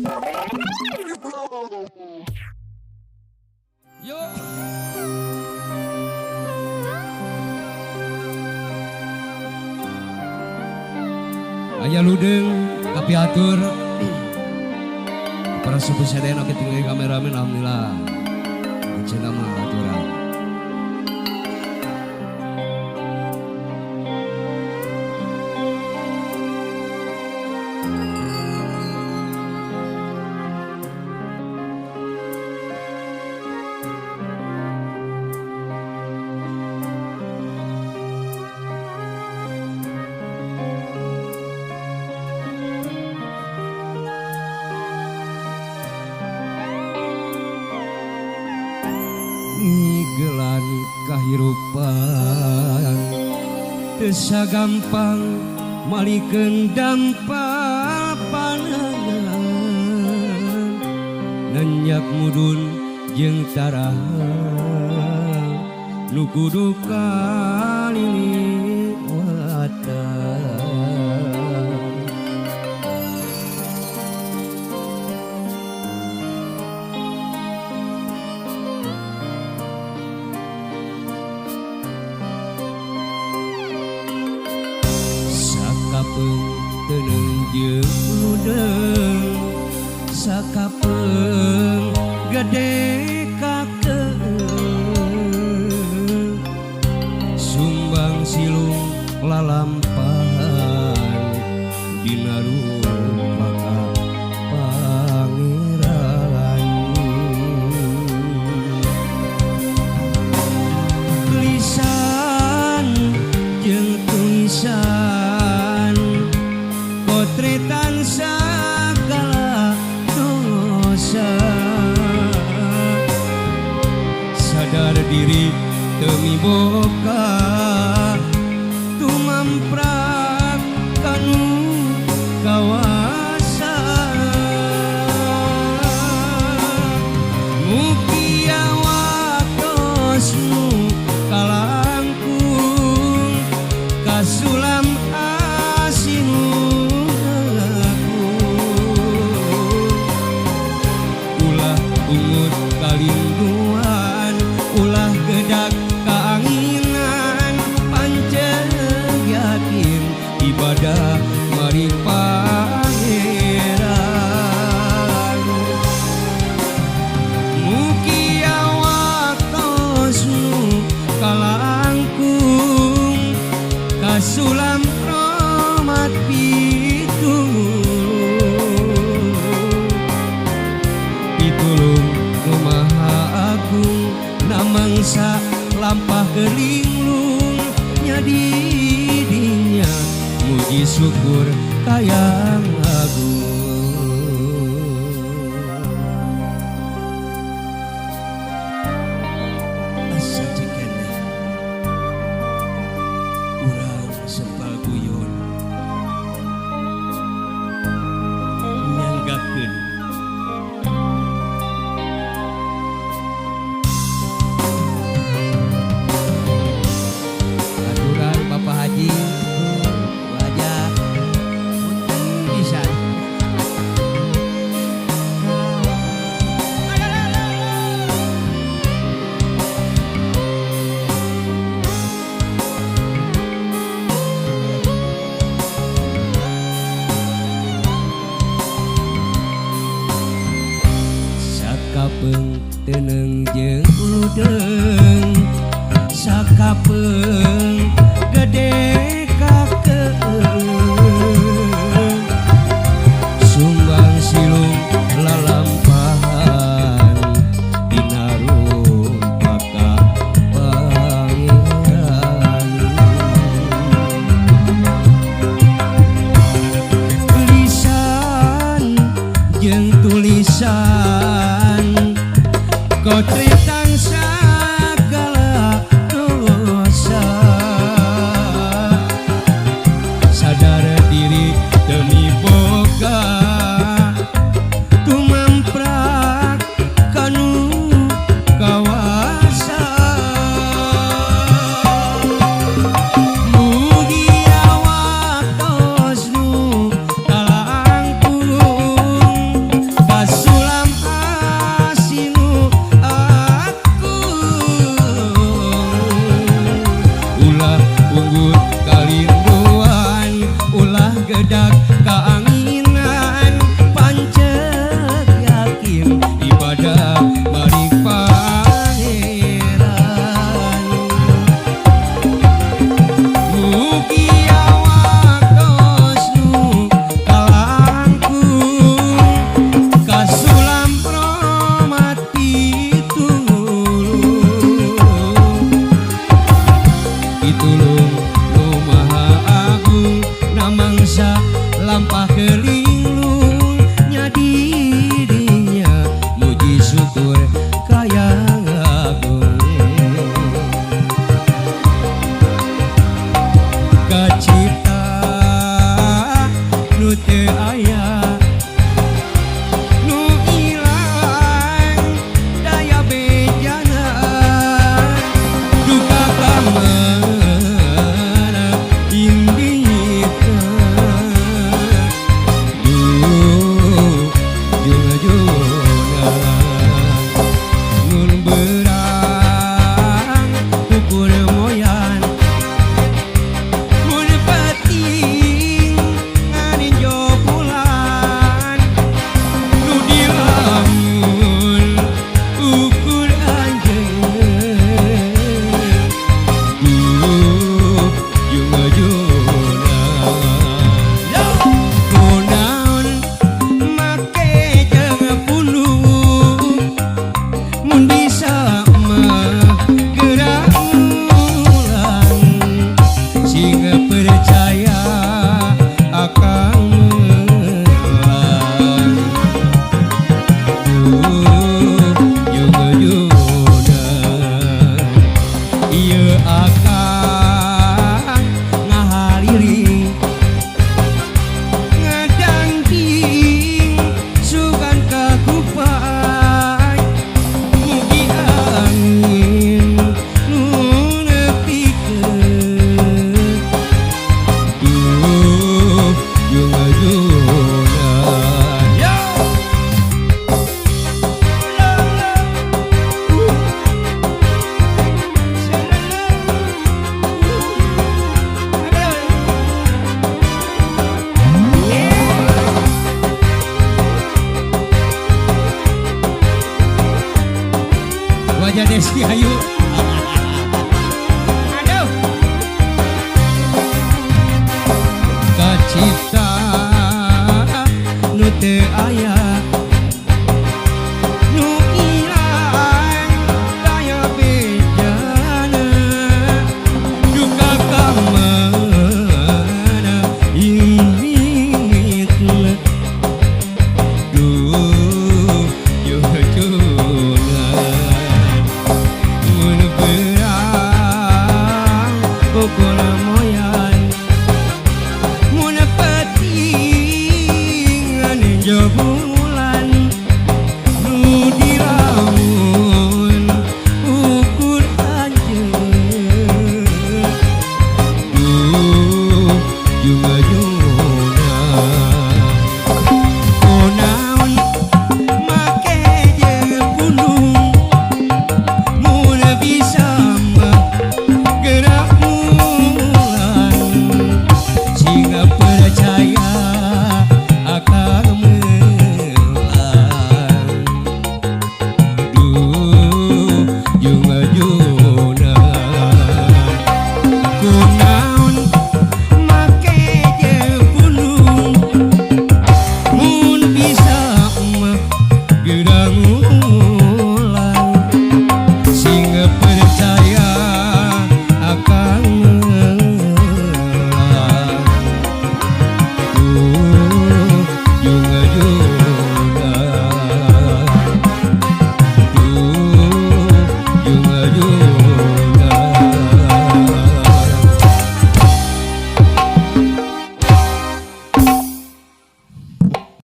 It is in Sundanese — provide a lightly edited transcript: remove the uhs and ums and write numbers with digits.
Yo. Aya ludeung kapiatur para sepuh sadayana oge tinggal kameramen alhamdulillah. Anjeunna mah aturan. Ngigelan kahirupan teu sagampang malikeun dampa panangan nanjak mudun jeung tarahan nu kudu kaliliwatan. Sakapeung teuneung jeung ludeung, sakapeung gede kakeung, sumbang silung lalampahan dina rupa ka pangeran. Lisan jeung tulisan potretan sagala dosa, sadar diri teu miboka tumamprak kanu kawasa. Mugia watos nu kalangkung kasulam asinu ulah ungut kalinduan, ulah gedak kaanginan, pancen yakin ibadah maring pangeran. Mugia watos nu kalangkung kasulam rahmat pitulung, pitulung nu maha agung namangsa lampah kelinglung nyadidinya muji syukur kayang agung. Asa cikeneh urang sempal guyon nyanggakeun aturan Bapak Haji wajah punten pisan. Sakapeung teuneung jeung ludeung, sakapeung gede kakeung, sumbang silung lalampahan dina rupa ka pangeran. Lisan jeung tulisan kotretan sagala dosa, sadar diri demi boga tumamprak kanu kawasa. Mugia watos nu kalangkung Baredak kaanginan pancet yakin ibadah maring Pangeran. Mugi waktos nu kalangkung kasulam rahmat pitulung, pitulung nu maha agung namangsa lampah kelinglung nya dirinya muji syukur kaya agung. Kacipta nu teu aya nu ilang daya bejana duka kamana indita. Duh juna mun berang ukur moyan mun penting nganinjo bulan nu dilamun ukur anjeun. Duh juna kunaon make jeung punduk mun bisa mah geura ulang sing percaya akang melang. Duh juna ieu akang ngahaliling ngadangding sugan kakupai mugi angin nu nepikeun. Duh juna. Yo. Wajah Desi Ayu.